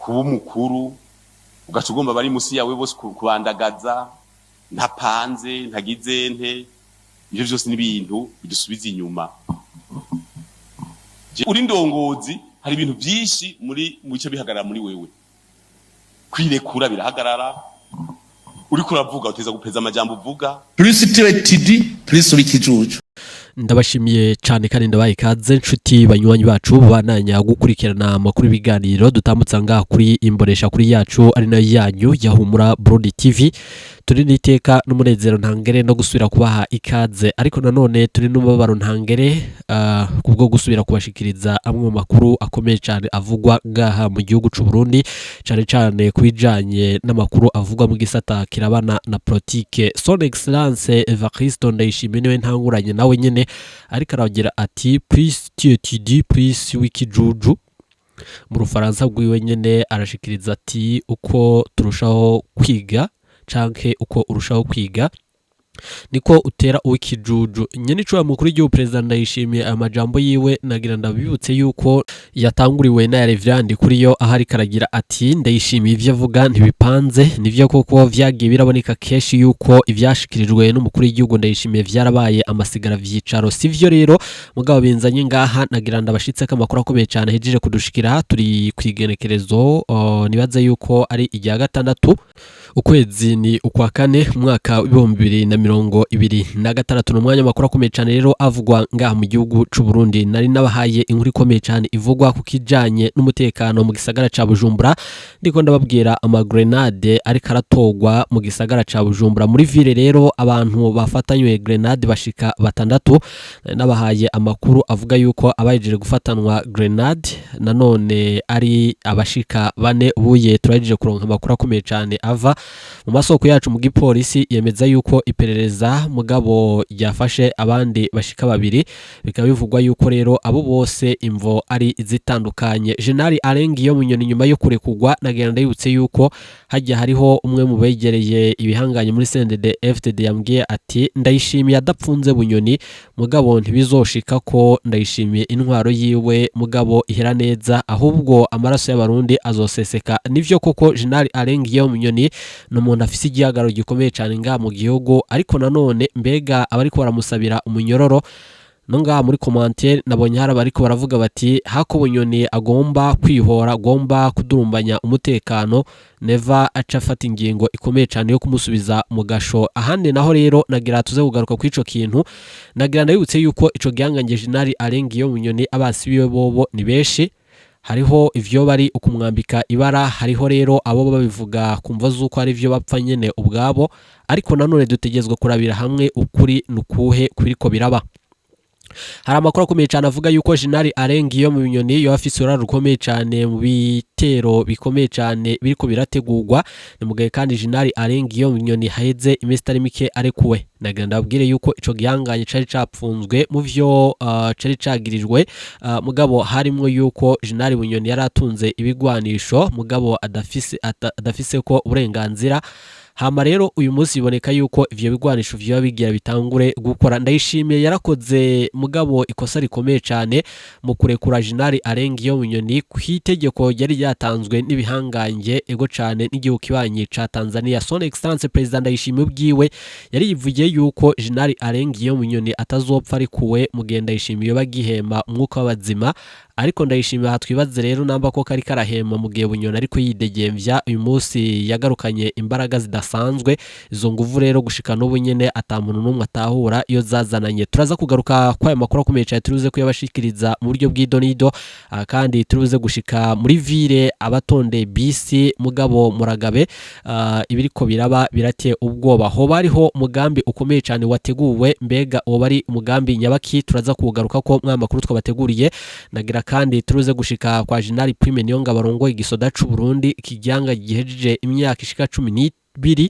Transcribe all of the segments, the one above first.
Kuba umukuru ugaca ugomba bari musi yawe bose kubandagaza, ntapanze, ntagize nte. Ivyo vyose ni ibintu bidusubiza inyuma. Uri ndongozi, hari ibintu vyinshi muri mu bice bihagarara muri wewe. Kwirekura birahagarara. Uriko uravuga, uteza gupeza amajambo uvuga. Plus tu étudies, plus uri ikijuju. Ndabashimiye cyane kandi ndabaye ikaze, nshuti banywanyi bacu bananya gukurikirana amakuru, ibiganiro dutambutsa ngaha kuri imbonesha kuri yacu, ari nayo yanyu ya Humura Burundi TV. Turi n'iteka n'umunezero ntangere no gusubira kubaha ikaze, ariko nanone turi n'umubabaro ntangere kubwo gusubira kubashikiriza amwe mu makuru akomeye cyane avugwa ngaha mu gihugu c'u Burundi, cyane cyane ku bijanye n'amakuru avugwa mu gisata kirabana na politique. Son Excellence Evariste Ndayishimiye niwe ntanguranye nawe nyene, ariko aragira ati: "Plus tu étudies, plus w'ikijuju." Mu Rufaransa rwiwe nyene arashikiriza ati: "Uko turushaho kwiga canke uko urushaho kwiga, niko utera uw'ikijuju." Nyene icura mukuru w'igihugu, Perezida Ndayishimiye, aya majambo yiwe nagira ndabibutse yuko yatanguriwe na Reverend kuri yo, aho ariko aragira ati: "Ndayishimiye ivyo avuga ntibipanze." Nivyo koko, vyagiye biraboneka kenshi yuko ivyashikirijwe n'umukuru w'igihugu Ndayishimiye vyarabaye amasigara vyicaro. Sivyo rero, mugabo binzanye ngaha, nagira ndabashitse ko amakuru akomeye cyane hejeje kudushikira. Turi kwigenekerezo nibaze yuko ari irya 6, ukwezi ni ukwa kane, umwaka w'2026. Ni umwanya makuru akomeye cyane rero avugwa ngaha mu gihugu c'u Burundi. Nari nabahaye inkuru ikomeye cyane ivugwa ku kijanye n'umutekano mu gisagara ca Bujumbura. Ndiko ndababwira amagrenade ariko aratogwa mu gisagara ca Bujumbura muri ville. Rero abantu bafatanywe grenade bashika batandatu. Nari nabahaye amakuru avuga yuko abahejeje gufatanwa grenade nanone ari abashika bane. Ubuye turahejeje kuronka amakuru akomeye cyane ava mu masoko yacu mu gipolisi, yemeza yuko iperereza mugabo ryafashe abandi bashika babiri. Bikaba bivugwa yuko rero abo bose imvo ari izitandukanye. General Arengi mu nyoni nyuma yo kurekugwa, nagenda ndabibutse yuko hajya hariho umwe mu begereye ibihanganye muri CNDD FDD yambwiye ati: "Ndayishimiye adapfunze Bunyoni, mugabo ntibizoshika ko Ndayishimiye intwaro yiwe mugabo ihera neza, ahubwo amaraso y'Abarundi azoseseka." Nivyo koko, General Arengi mu nyoni ni umuntu afise igihagararo gikomeye cyane ngaha mu gihugu. Ariko nanone mbega abariko baramusabira umunyororo no ngaha muri commentaire nabonye hari abariko baravuga bati hako Bunyoni agomba kwihora, agomba kudurumbanya umutekano, Neva aca afata ingingo ikomeye cyane yo kumusubiza mu gasho. Ahandi naho rero nagira tuze kugaruka kuri ico kintu. Nagira ndabibutse yuko ico gihangange General Arengi Munyoni, abasi biwe bobo ni benshi. Hariho ivyo bari ukumwambika ibara, hariho rero abo babivuga kumva z'uko ari vyo bapfa nyene ubwabo. Ariko nanone dutegerezwa kurabira hamwe ukuri nukuhe kubiriko biraba. Hari amakuru akomeye cyane avuga yuko General Arengi yo mu binyoni yo afise uruhara rukomeye cyane mu bitero bikomeye cyane biriko birategurwa. Ni mugaye kandi General Arengi yo mu binyoni haheze iminsi itari mike arekuwe. Nagira ndababwire yuko ico gihanganye cari capfunzwe mu vyo cari cagirijwe, mugabo harimwo yuko General Bunyoni yari atunze ibigwanisho mugabo adafise ko uburenganzira. Hama rero uyu munsi biboneka yuko ivyo bigwanisho vyoba bigira bitangure gukora. Ndayishimiye yarakoze mugabo ikosa rikomeye cyane mu kurekura General Arengi yo Bunyoni ku itegeko ryari ryatanzwe n'ibihangange ego cane n'igihugu kibanyi ca Tanzania. Son Excellence President Ndayishimiye ubwiwe yari yivugiye yuko General Arengi yo Bunyoni atazopfa arikuwe mu gihe Ndayishimiye bagihema umwuka w'abazima. Ariko Ndayishimiye aha twibaze rero namba ko kari karahema mu gihe Bunyoni ariko yidegemvya. Uyu munsi yagarukanye imbaraga zidasanzwe. Izo nguvu rero gushika n'ubu nyene ata muntu n'umwe atahura iyo zazananye. Turaza kugaruka kwa ayo makuru akomeye cyane, turuze kuyabashikiriza mu buryo bw'idonido. Kandi turuze gushika muri ville abatondeye bisi, mugabo muragabe, ibiriko biraba birateye ubwoba. Hoba hariho umugambi ukomeye cyane wateguwe. Mbega uwo bari umugambi nyabaki? Turaza kugaruka ko mwa makuru twabateguriye. Nagira kandi turuze gushika kwa General Prime Niyongabo arongoye igisoda c'u Burundi, ikijyanga gihejeje imyaka ishika 12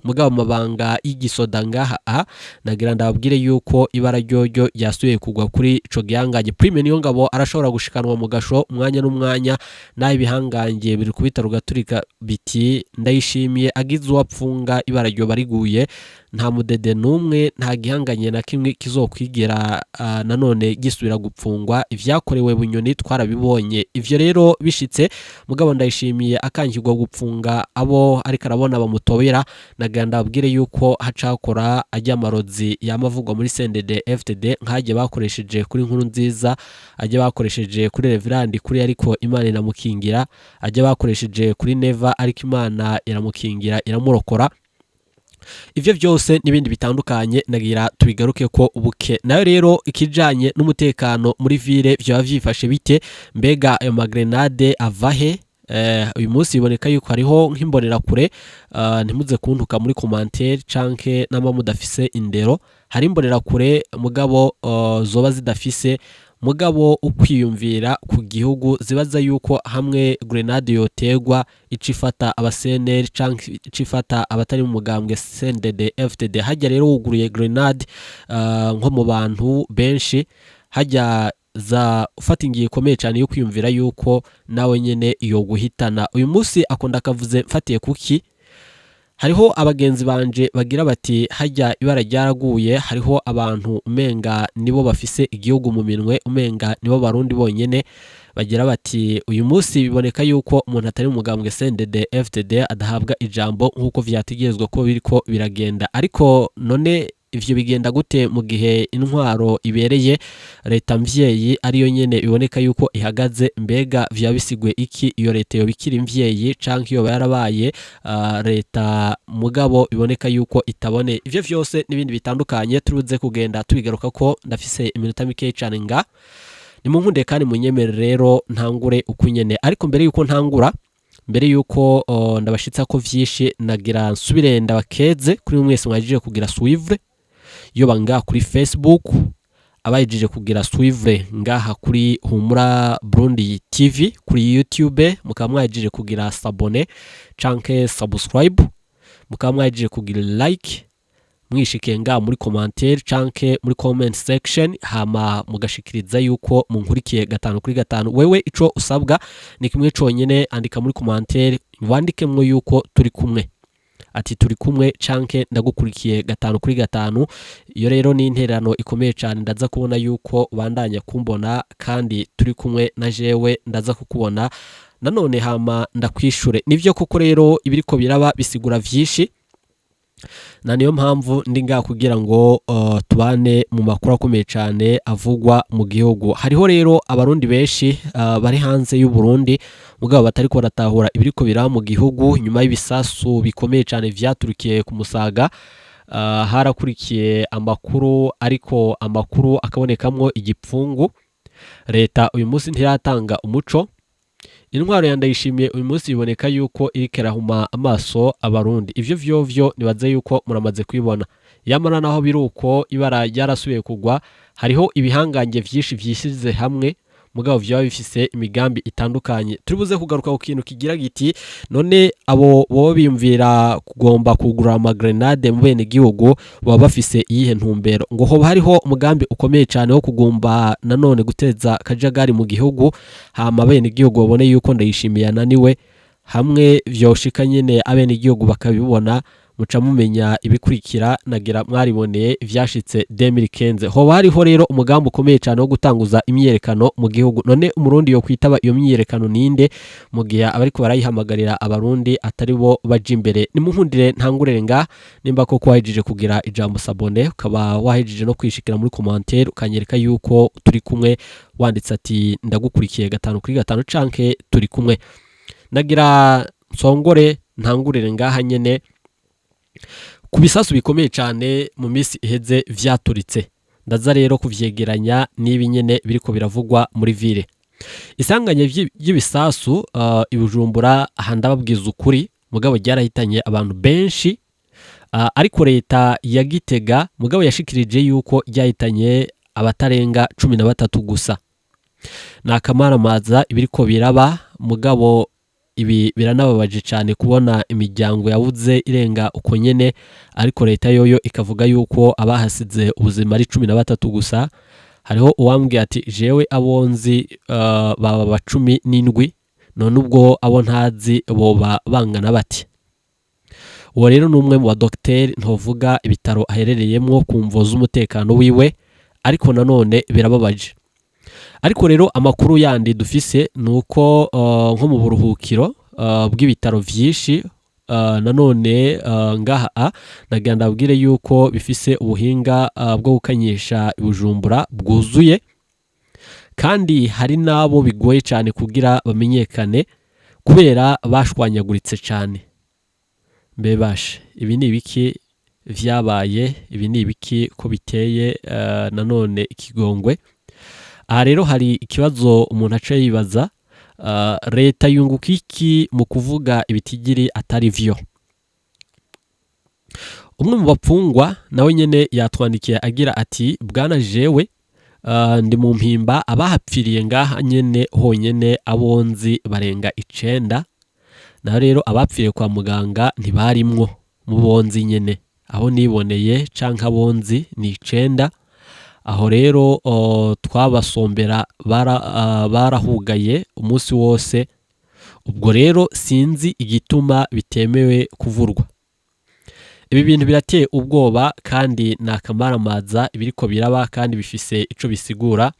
Mugabo amabanga y'igisoda ngaha a nagira ndababwire yuko ibara ryoryo ryasubiye kugwa kuri ico gihangange. Prime Niyongabo arashobora gushikanwa mu gasho umwanya n'umwanya, naho ibihangange biri kubita rugaturika biti Ndayishimiye agize uwapfunga ibara ryo bariguye. Nta mudede n'umwe, nta gihanganye na kimwe kizokwigera nanone gisubira gupfungwa. Ivyakorewe Bunyoni twarabibonye. Ivyo rero bishitse, mugabo Ndayishimiye akankirwa gupfunga abo ariko arabona bamutobera, nagira ndababwire yuko hacakora ajya amarozi yamavugwa muri CNDD FDD, nk'ajya bakoresheje kuri Nkuru Nziza, ajya bakoresheje kuri Reverandi kuri ariko Imana iramukingira, ajya bakoresheje kuri Neva ariko Imana iramukingira iramurokora. Ivyo vyose n'ibindi bitandukanye nagira tubigaruke ko ubuke. Nayo rero ikijanye n'umutekano muri ville vyoba vyifashe bite? Mbega ayo magrenade avahe? Uyu munsi biboneka yuko hariho nk'imbonerakure, ntimuze kuntuka muri commentaire canke namba mudafise indero. Hari imbonerakure mugabo zoba zidafise mugabo ukwiyumvira ku gihugu, zibaza yuko hamwe grenade yotegwa ica ifata aba CNL canke ica ifata abatari mu mugambwe CNDD FDD. Hajya rero wuguruye grenade nko mu bantu benshi, hajya za ufata ingiye ikomeye cyane yo kwiyumvira yuko nawe nyene iyo guhitana. Uyu munsi akunda akavuze mfatiye kuki hariho abagenzi banje bagira bati hajya ibara ryaraguye, hariho abantu umenga nibo bafise igihugu mu minwe, umenga nibo Barundi bonyene. Bagira bati uyu munsi biboneka yuko umuntu atari mu mugambwe CNDD FDD adahabwa ijambo nk'uko vyategerezwa ko biriko biragenda. Ariko none ivyo bigenda gute mu gihe intwaro ibereye leta mvyeyi ariyo nyene biboneka yuko ihagaze? Mbega vya bisigwe iki iyo leta yoba ikiri mvyeyi canke yoba yarabaye leta mugabo biboneka yuko itabone? Ivyo vyose n'ibindi bitandukanye turuze kugenda tubigaruka ko ndafise iminota mikeyi cane nga nimunkunde kandi munyemere rero ntangure uko nyene. Ariko mbere yuko ntangura, mbere yuko ndabashitsa ko vyinshi, nagira nsubire ndabakeze kuri mwese mwajije kugira suivre yoba ngaha kuri Facebook, abayijije kugira suivre ngaha kuri Humura Burundi TV kuri YouTube, mukaba mwajije kugira s'abonner canke subscribe, mukaba mwajije kugira like, mwishike ngaha muri commentaire canke muri comment section, hama mugashikiriza yuko munkurikiye gatanu kuri gatanu. Wewe ico usabwa ni kimwe conyene: andika muri commentaire, wandikemwo yuko turi kumwe, ati turi kumwe canke ndagukurikiye gatanu kuri gatanu. Iyo rero ni intererano ikomeye cyane, ndaza kubona yuko ubandanya kumbona kandi turi kumwe, na jewe ndaza kukubona nanone hama ndakwishure. Nivyo koko rero ibiriko biraba bisigura vyinshi, na niyo mpamvu ndi ngaha kugira ngo tubane mu makuru akomeye cyane avugwa mu gihugu. Hariho rero Abarundi benshi bari hanze y'u Burundi mugabo batariko baratahura ibiriko biraba mu gihugu. Nyuma y'ibisasu bikomeye cyane vyaturikiye ku Musaga, harakurikiye amakuru, ariko amakuru akabonekamwo igipfungu. Leta uyu munsi ntiratanga umuco. Intwaro ya Ndayishimiye uyu munsi biboneka yuko iriko irahuma amaso Abarundi. Ivyo vyovyo nibaze yuko muramaze kwibona. Yamara naho biruko ibara ryarasubiye kugwa, hariho ibihangange vyinshi vyishize hamwe mugabo vyoba bifise imigambi itandukanye. Turibuze kugaruka ku kintu kigira giti: none abo boba biyumvira kugomba kugura amagrenade mu bene gihugu baba bafise iyihe ntumbero? Ngo hoba hariho umugambi ukomeye cyane wo kugomba nanone guteza akajagari mu gihugu, hama bene gihugu babone yuko Ndayishimiye ananiwe. Hamwe vyoshika nyene abene gihugu bakabibona, muca mumenya ibikurikira. Nagira mwariboneye ivyashitse 2015. Hoba hariho rero umugambi ukomeye cyane wo gutanguza imyiyerekano mu gihugu. None Umurundi yo kwitaba iyo myiyerekano ninde, mu gihe abariko barayihamagarira Abarundi atari bo baja imbere? Nimunkundire ntangurire nga nimba koko wahejeje kugira ijambo s'abonner, ukaba wahejeje no kwishikira muri commentaire ukanyereka yuko turi kumwe, wanditse ati ndagukurikiye gatanu kuri gatanu canke turi kumwe. Nagira nsongore ntangurire ngaha nyene ku bisasu bikomeye cyane mu minsi iheze vyaturitse. Ndaza rero kuvyegeranya n'ibi nyene biriko biravugwa muri ville. Isanganya ry'ibisasu i Bujumbura aha, ndababwiza ukuri, mugabo ryarahitanye abantu benshi, ariko leta ya Gitega mugabo yashikirije yuko ryahitanye abatarenga 13 gusa. Ni akamaramaza ibiriko biraba, mugabo Ibi biranababaje cyane kubona imiryango yabuze irenga uko nyene, ariko leta yoyo ikavuga yuko abahasize ubuzima ari 13 gusa. Hariho uwambwiye ati jewe abonzi baba ba 17, none ubwo abo ntazi boba bangana bati. Uwo rero ni umwe mu badogiteri, ntovuga ibitaro aherereyemwo ku mvo z'umutekano wiwe, ariko nanone birababaje. Ariko rero amakuru yandi dufise ni uko nko mu buruhukiro bw'ibitaro vyinshi, nanone ngaha a nagira ndabwire yuko bifise ubuhinga bwo gukanyisha i Bujumbura bwuzuye, kandi hari n'abo bigoye cyane kugira bamenyekane kubera bashwanyaguritse cyane. Mbebashe, ibi ni ibiki vyabaye? Ibi ni ibiki ko biteye nanone ikigongwe? Aha rero hari ikibazo umuntu aca yibaza: leta yunguka iki mu kuvuga ibitigiri atari vyo? Umwe mu bapfungwa nawe nyene yatwandikiye agira ati: "Bwana, jewe ndi mu Mpimba, abahapfiriye ngaha nyene honyene abonzi barenga 9. Naho rero abapfiriye kwa muganga ntibarimwo mu bonzi nyene, aho niboneye canke abonzi ni 9. Aho rero twabasombera barahugaye umunsi wose. Ubwo rero sinzi igituma bitemewe kuvurwa." Ibi bintu birateye ubwoba kandi ni akamaramaza ibiriko biraba, kandi bifise ico bisigura.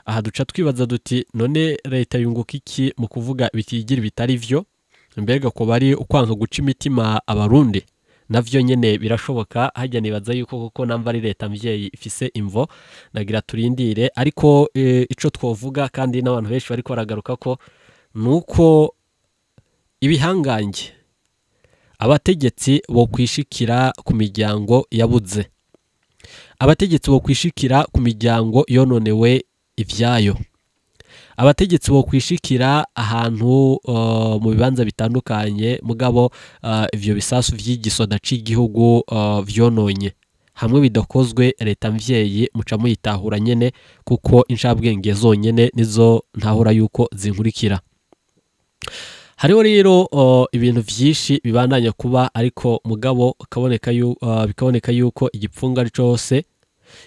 Aha duca twibaza duti: none leta yunguka iki mu kuvuga bitigira bitari vyo? Mbega ko bari ukwanka guca imitima Abarundi? Navyo nyene birashoboka. Hajya nibaza yuko koko namba ari leta mvyeyi ifise imvo, nagira turindire. Ariko ico twovuga, kandi n'abantu benshi bariko baragaruka ko, nuko ibihangange, abategetsi bo kwishikira ku miryango yabuze, abategetsi bo kwishikira ku miryango yononewe ivyayo, abategetsi bo kwishikira ahantu mu bibanza bitandukanye, mugabo ivyo bisasu vy'igisoda c'igihugu vyononye. Hamwe bidakozwe, leta mvyeyi muca muyitahura nyene, kuko incabwenge zonyene nizo ntahura yuko zinkurikira. Hariho rero ibintu vyinshi bibandanya kuba, ariko mugabo bikaboneka yuko igipfunga ari cose.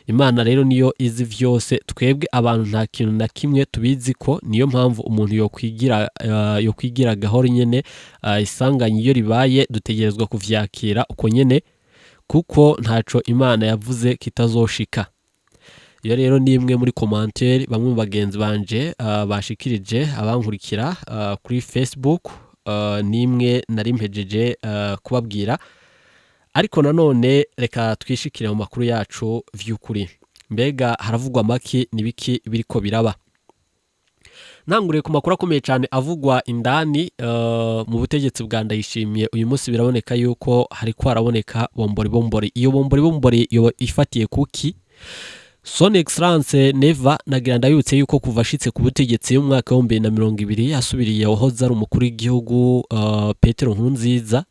Imana rero niyo izi vyose, twebwe abantu nta kintu na kimwe tubizi ko. Niyo mpamvu umuntu yokwigira gahoro nyene. Isanganya iyo ribaye dutegerezwa kuvyakira uko nyene, kuko ntaco Imana yavuze kitazoshika. Iyo rero ni imwe muri commentaire bamwe mu bagenzi banje bashikirije abankurikira kuri Facebook, ni imwe nari mpejeje kubabwira. Ariko nanone reka twishikire mu makuru yacu vy'ukuri. Mbega haravugwa maki? Nibiki biriko biraba? Ntanguriye ku makuru akomeye cyane avugwa indani mu butegetsi bwa Ndayishimiye uyu munsi, biraboneka yuko hariko haraboneka bombori bombori. Iyo bombori bombori yoba ifatiye kuki? Son Excellence Neva, nagira ndabibutse yuko kuva ashitse ku butegetsi mu mwaka wa 2020 yasubiriye wahoze ari umukuru w'igihugu Petero Nkurunziza.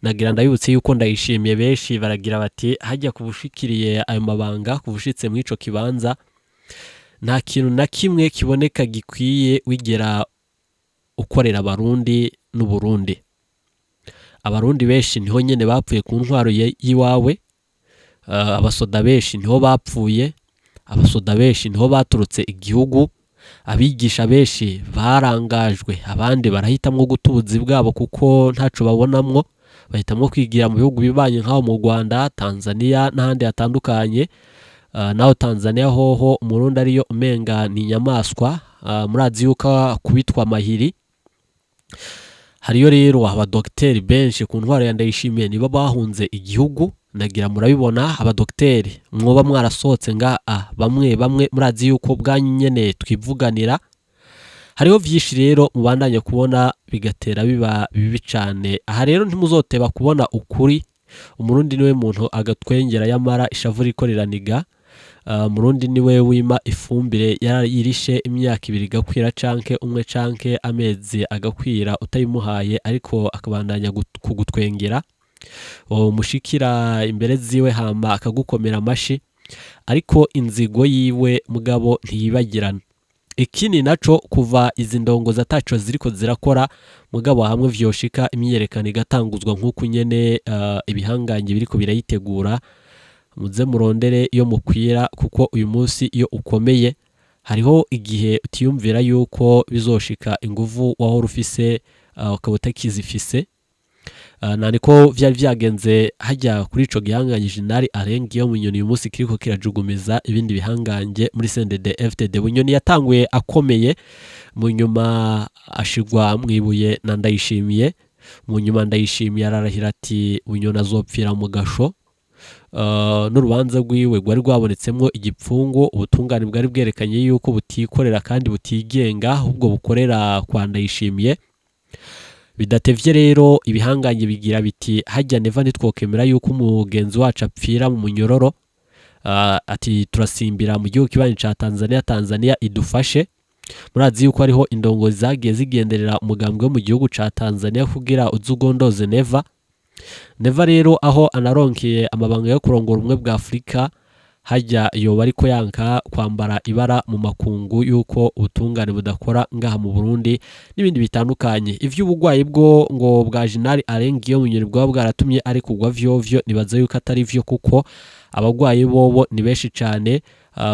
Nagira ndabibutse yuko Ndayishimiye, benshi baragira bati hajya kubushikiriye ayo mabanga, kubushitse muri ico kibanza, nta kintu na kimwe kiboneka gikwiye wigera ukorera Abarundi n'Uburundi. Abarundi benshi niho nyene bapfuye ku ntwaro y'iwawe, abasoda benshi niho bapfuye, abasoda benshi niho baturutse igihugu, abigisha benshi barangajwe, abandi barahitamwo guta ubuzi bwabo kuko ntaco babonamwo, bahitamwo kwigira mu bihugu bibanye nk'aho mu Rwanda, Tanzania n'ahandi hatandukanye. Naho Tanzania hoho Umurundi ariyo umenga ni inyamaswa, murazi yuko akubitwa amahiri. Hariyo rero abadogiteri benshi ku ntwaro ya Ndayishimiye nibo bahunze igihugu, nagira murabibona. Abadogiteri mwoba mwarasohotse nga bamwe bamwe murazi yuko bwanyu nyene twivuganira. Hariho vyinshi rero mubandanye kubona bigatera biba bibi cane. Aha rero ntimuzoteba kubona ukuri. Umurundi niwe muntu agatwengera yamara ishavu riko riraniga. Umurundi niwe wima ifumbire yarayirishe imyaka 2 igakwira, canke umwe canke amezi agakwira utayimuhaye, ariko akabandanya kugutwengera. Mushikira imbere ziwe hama akagukomera amashi, ariko inzigo yiwe mugabo ntiyibagirana. Ikindi naco, kuva izi ndongozi ataco ziriko zirakora, mugabo hamwe vyoshika imyiyerekano igatanguzwa nk'uku nyene, ibihangange biriko birayitegura, muze murondere iyo mukwira, kuko uyu munsi iyo ukomeye hariho igihe utiyumvira yuko bizoshika inguvu wahora ufise ukaba utakizifise. Naniko vyari vyagenze hajya kuri ico gihangange Jenerali Alain Guillaume Bunyoni, uyu munsi kiriko kirajugumiza ibindi bihangange muri CNDD FDD. Bunyoni yatanguye akomeye, mu nyuma ashigwa mwibuye na Ndayishimiye. Mu nyuma Ndayishimiye ararahira ati Bunyoni azopfira mu gasho. N'urubanza rwiwe rwari rwabonetsemwo igipfungu, ubutungane bwari bwerekanye yuko butikorera kandi butigenga, ahubwo bukorera kwa Ndayishimiye. Bidatevye rero ibihangange bigira biti hajya Neva ntitwokemera yuko umugenzi wacu apfira mu munyororo. Ati turasimbira mu gihugu kibanyi ca Tanzania, Tanzania idufashe. Murazi yuko hariho indongozi zagiye zigenderera umugambwe wo mu gihugu ca Tanzania kugira uzugondoze Neva. Neva rero aho anaronkeye amabanga yo kurongora ubumwe bwa Afurika, hajya yoba ariko yanka kwambara ibara mu makungu yuko ubutungane budakora ngaha mu Burundi n'ibindi bitandukanye. Ivy'ubugwayi bwo ngo bwa Jenerali Alain Guillaume Bunyoni bwaba bwaratumye ari kugwa vyovyo, nibaza yuko atari vyo, kuko abagwayi bobo ni benshi cane.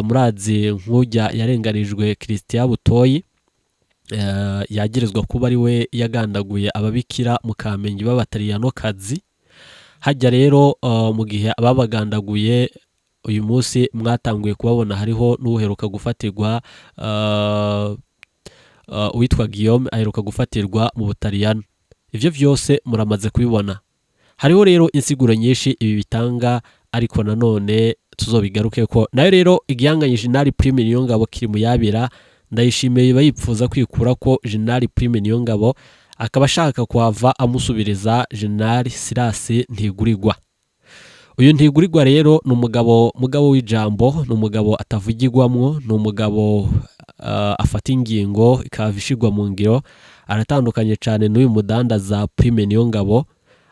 Murazi nk'urya yarenganijwe Christian Butoyi, yagirizwa kuba ari we yagandaguye ababikira mu Kamenge b'abataliyanokazi. Hajya rero mu gihe ababagandaguye uyu munsi mwatanguye kubabona, hariho n'uheruka gufatirwa, uwitwa Guillaume aheruka gufatirwa mu Butaliyano. Ivyo vyose muramaze kubibona. Hariho rero insiguro nyinshi ibi bitanga, ariko nanone tuzobigaruke ko nayo rero igihanganye Jenerali Prime Niyongabo kiri mu yabira. Ndayishimiye bayipfuza kwikura ko Jenerali Prime Niyongabo, akaba ashaka kuhava amusubiriza Jenerali Silas Ntigurirwa. Uyu Ntigurirwa rero ni umugabo mugabo w'ijambo, ni umugabo atavugirwamwo, ni umugabo afata ingingo ikaba ishigwa mu ngiro. Aratandukanye cyane n'uyu mudandaza Prime Niyongabo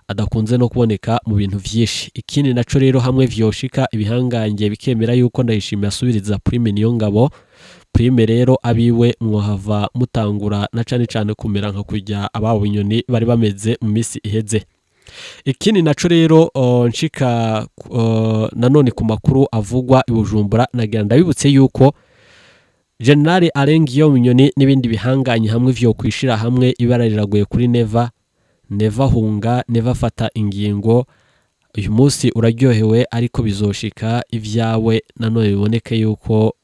adakunze no kuboneka mu bintu vyinshi. Ikindi naco rero, hamwe vyoshika ibihangange bikemera yuko Ndayishimiye asubiriza Prime Niyongabo, Prime rero abiwe mwohava mutangura na cane cane kumera nka kurya ababo Bunyoni bari bameze mu misi iheze. Ikindi naco rero, nshika nanone ku makuru avugwa i Bujumbura, nagira ndabibutse yuko General Alain Guillaume Bunyoni n'ibindi bihanganye hamwe vyo kwishira hamwe, ibara riraguye kuri Neva. Neva hunga, Neva fata ingingo. Uyu munsi uraryohewe, ariko bizoshika ivyawe nanone biboneke yuko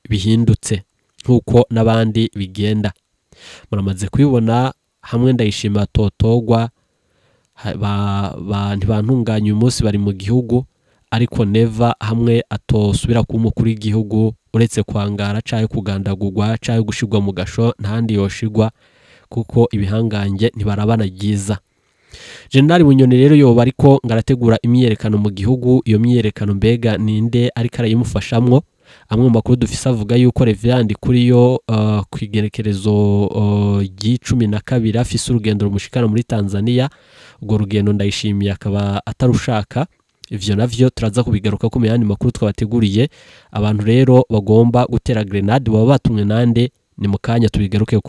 bihindutse nkuko n'abandi bigenda. Muramaze kubibona hamwe Ndayishima totogwa ntibantunganya uyu munsi bari mu gihugu, ariko Neva hamwe atosubira kuba umukuru w'igihugu, uretse kwangara canke kugandagurwa canke gushirwa mu gasho, ntahandi yoshirwa, kuko ibihangange ntibarabana ryiza. General Bunyoni rero yoba ariko ngarategura imyiyerekano mu gihugu. Iyo myiyerekano mbega ninde ariko arayimufashamwo? Amwe mu makuru dufise avuga yuko Reverend kuri yo kw'igerekerezo ry'icumi na kabiri afise urugendo rumushikana muri Tanzania. Urwo rugendo Ndayishimiye akaba atarushaka. Ivyo navyo turaza kubigaruka ko mu yandi makuru twabateguriye. Abantu rero bagomba gutera grenade baba batumwe nande? Ni mu kanya tubigaruke.